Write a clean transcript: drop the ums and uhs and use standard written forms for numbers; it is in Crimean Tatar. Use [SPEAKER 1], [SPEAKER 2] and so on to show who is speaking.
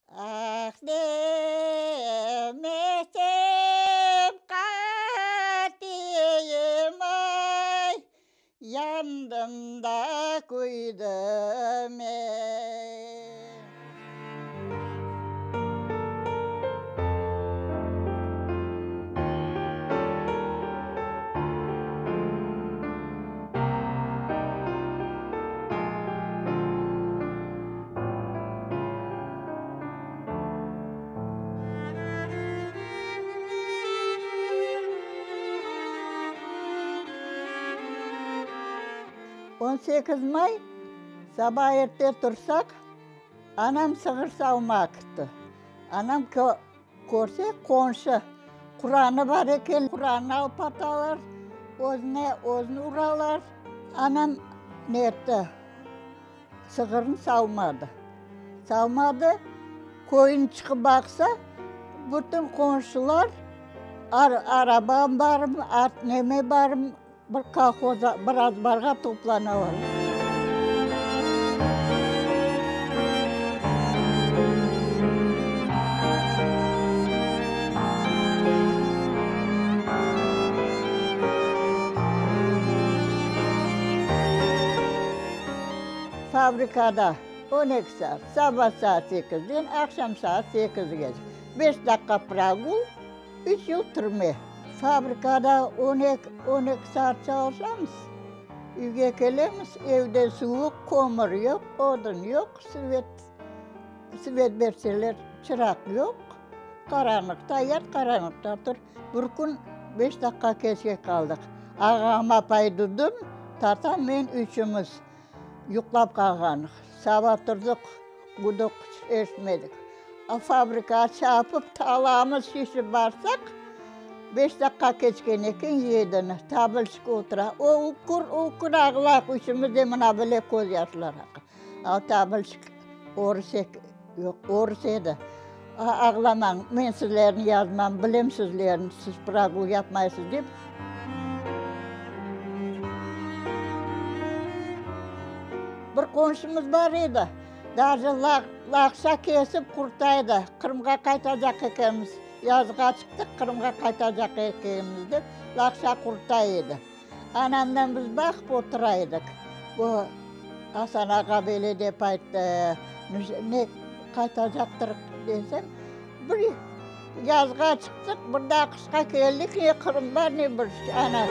[SPEAKER 1] Ah demesem qartiyim ay, Yandım da küydim ey. 18 may, saba erte tursaq, anam sığır savmağa kitti. Anam körse, qonşı, Quranı bar eken, Quranı alıp atalar, özüne, özüni uralar. Anam ne etti? Sığırnı savmadı. Savmadı, köyün çıqıp baqsa, bütün qonşular, araba barmı, at neme barmı, bir kolhoz, bir azbarğa toplanalar. Fabrikada 12 saat, saba saat sekizden aqşam saat sekizgece. Beş daqqa progul, üç yıl türme. Fabrikada on eki, on eki saat çalışamız, üyge kelemiz, evde suvuq, kömür yoq, odun yoq, svet, svet berseler, çıraq yoq, qaranlıqta yat, qaranlıqta tur. Bir kün beş daqqa keçke qaldıq. Ağam, apay Dudum, tatam, men üçümiz yuqlap qalğanıq. Saba turdıq, gudok eşitmedik. Fabrikağa çapıp, talamız şişip barsaq, beş daqqa keçken eken, yedini. Tabelşik otura. O ükür, ükür ağlaq, üçümiz de mına böyle közyaşlar aqa. A tabelşik orus yoq, orus edi. Ağlamañ, men sizlerni yazmam, bilem sizlerni, siz progul yapmaysız, dep. Bir qonşumız bar edi, daje laqça kesip qurtaydı, Qırımğa qaytacaq ekenmiz, yazğa çıqtıq, Qırımğa qaytacaq ekenmiz, dep, laqça qurtay edi. Anamnen biz baqıp otura edik. Bu Asan ağa böyle dep ayttı, ne qaytacaqtır desem, bir yazğa çıqtıq, bir daa qışqa keldik, ne Qırım bar, ne bir şey. Ana.